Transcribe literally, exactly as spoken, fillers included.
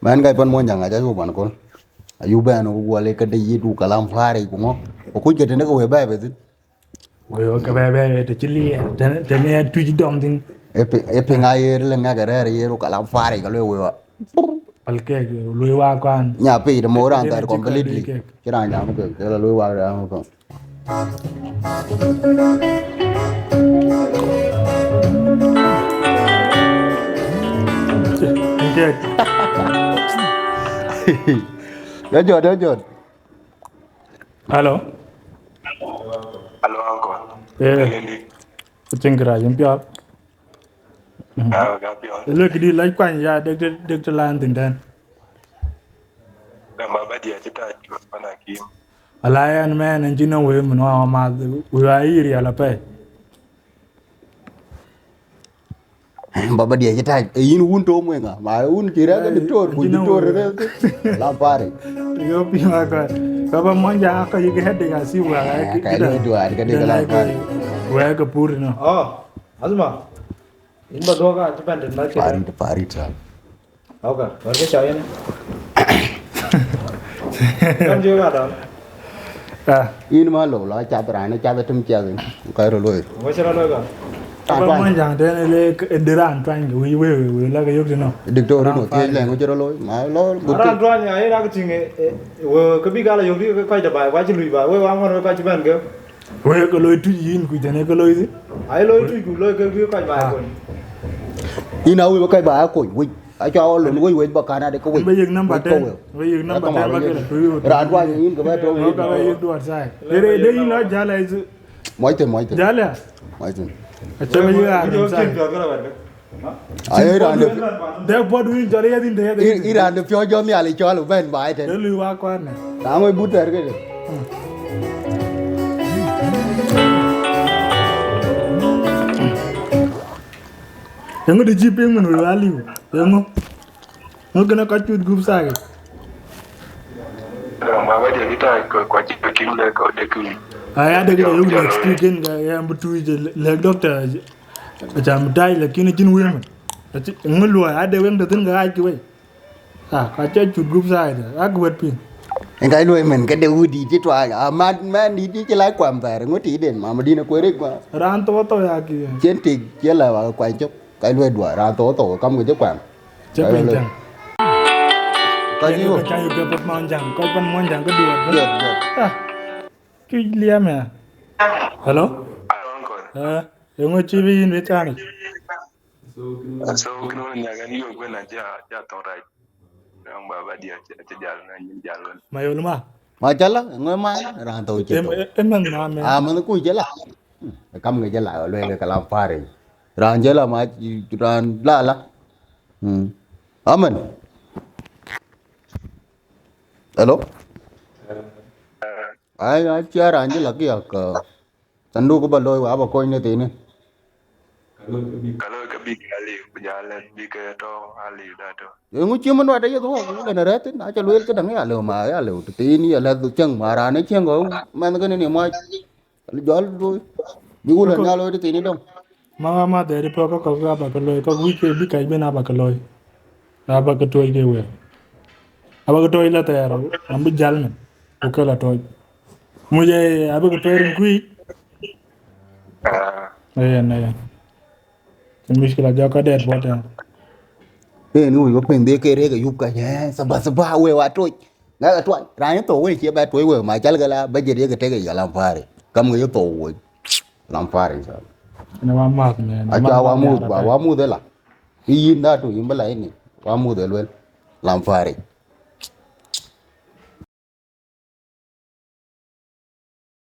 Mɛn ka pan Muɔnyjäŋ aca yök ban köl. Ayuk bɛ̈n ku guɔ lek këde yït ku kalam farik ku ŋö. Ku kuc ke tënë ke wëë bɛ̈ɛ̈i bɛ thïn. Wëë ke bɛ̈ɛ̈i bɛ̈ɛ̈i të cï liɛɛr, tënë, tënë ë tuc dɔm thïn. Ë pi-, ë piŋ ayer le ŋɛk rɛ̈ɛ̈r ayer ku kalam farik ka lueel wëë wa. Pal kek, lueel wa kuan. Nya pei de mor raan thɛɛr completely. Cï raan jam ke, ke la lueel wa raan ke. Dë jɔt, dë jɔt. Hello. Hello, uncle. Eh. Lendi. Kucing kira yïn piɔl. Ah, ka piɔl. Lek di lɛc kuany ya dek, dek, dek të lan thïn tɛ̈n. Dama ba dia cï tac, mana kim. Ala ɛn mɛn, ɛn cïn wëë mën wa ma, wëë wa yï riɛl apɛi. Baba dia cï tac, e yïn wun tom wëŋa, ma wun cï rɛ̈k ke diktor, ku diktor rɛ̈k ke la pari. Yo, pi ma ka. Baba Muɔnyjäŋ ka yï ke headache, a si wa ka. Ka yï duar, ka dek la pari. Wëë ke pur no. Oh, Azma. Yïn ba dhuɔ̈k a cï bɛ̈n tën ba cï. Parit, parit, sa. Okay, wär ke cɔk yen. Kan jö ka dɔn. Ah. Yïn ma lo, la cath raan, cath tim ciɛth, ka ro looi. Wä cï rɔ looi ka. Ba Muɔnyjäŋ tën le k-, di raan tuany ke wïc wëë, wëë, wëë, la ke yök tënɔ. Diktor no thiëc lɛŋ wïc rɔ looi, ma lo. Raan tuany, ai rak tïŋ, e, e, wëë, ke bï gal yök di ke kɔc de baai, wa cï lui baai, wëë wa ŋɔn wëë kɔc cï bɛ̈n ke. Wek ke loi tuc yïn, ku tënë ke loi thïn. Ai loi tuc ku loi ke bï kɔc baai kony. Yïn a wek bï kɔc baai kony, wec. Acua ɣɔn lon wec, wec ba kan ade ke wec. Be yek number ten. Be yek number ten ba ke la tuc. Raan tuany yïn ke ba tɔ̈u yïn. Ka be yek duɔt sai. Dere de yïn la jala is. Moc thïn, moc thïn. Jala. Moc thïn. Acha be yek a run sai. Aye raan de. Dek buɔt wïn jɔl yedhin de yedhin. Ë, ë raan de piɔ̈u jɔ Nhialic cɔl bɛ̈n baai tën. Ë lui wa kuan nɛ. Na ŋö but thɛɛr këde. Eŋö de cï piŋ mën wëë aliu? Eŋö? Ŋö kënë ka cut gup thak. Baba dia kita ko, ko cï kim de ko de kim. Aya de ke yuk next week in ka ya mbutu je lek doctor. Acam tai, lakini cïn wëë mën. Aci, ŋö luɔi, ade weŋ tɔ̈ thïn ke ɣaackï wei. Ah, ka ca cut gup side, ak wet piŋ. En ka luɔi mën, ke de wudït cï tuaany, a mat mɛn dït cï, cï lac kuam thɛɛr, ŋö tïden, mama dïn akuerik ma. Raan thou thou ya kï. Cien tik, cien la wa kuany cök, ka luɔi duɔi, raan thou thou, kam ke cï kuam. Cï piny tɛŋ. Ka yï wok. Ka yï ke pät Muɔnyjäŋ, kɔc pan Muɔnyjäŋ ke duɔt. Duɔt, duɔt. Ah. Cuc liɛm ya. Hello? Hello, uncle. Eh, eŋö cï bï yïn wïc thaani? So, kïn wën nyak ɛn yök ben aja, aja thɔ̈n rac. Ɛn baba dia, aja, aja jal, na nyin jal wën. Ma yol ma? Ma cala, eŋö ma, raan thou cï thou. Em, em, man ma, man. Ah, man ku cala. Hmm, kam nge cala, luel ke kalam farik. Raan cala ma, raan la la. Hmm. Amen. Hello? Ai, ai, cia raan cï la kiak, uh, sanduk ba looi, wa ba kony në thïn. Ka looi ka bïk aliu, ku ja lɛ̈k bïk ke tɔ̈ aliu da tɔ̈. Eŋö cï mën wada yeth wok, wok en rɛ̈ɛ̈th thïn, aca lueel këdäŋ ya lëu ma, ya lëu të thïn, ya lɛ̈th cieŋ ma raan ë cieŋ kɔ̈u, mɛnh kënë ni mac. Jɔl looi. Bï wulë nya looi të thïn dɔm. Ma wa ma dhɛɛr pɔ̈k kɔ̈k aba ke looi, kɔ̈k wïc ke bï kac ben aba ke looi. Aba ke tuɔɔc ke wëë. Aba ke tuɔɔc la thɛɛr, am bï jäl mën. Ku ke la tuɔɔc. Muc ë, aba ke tuɔɔc rin kuic. Ah. Ëë, na ya. Cïn mïckila jɔ ka dɛɛt bɔ̈ tɛ̈n. Ëë, ni wïc ba piŋ dhie ke rek ayup ka, ëë, saba, saba, wëë wa tuɔɔc. Ŋɛk atuany, raan ye thou wën cie bɛ tuɔɔc wëë, ma cal ke la, bä jël ye ke tek ye kalam farik. Kam ke ye thou wëë. Kalam farik, sa. Ënë wa math, man. Aca wa muth, wa, wa muth ëla. Yïn dhatu, yïn bï la yïn ni. Wa muth ë luel. Kalam farik.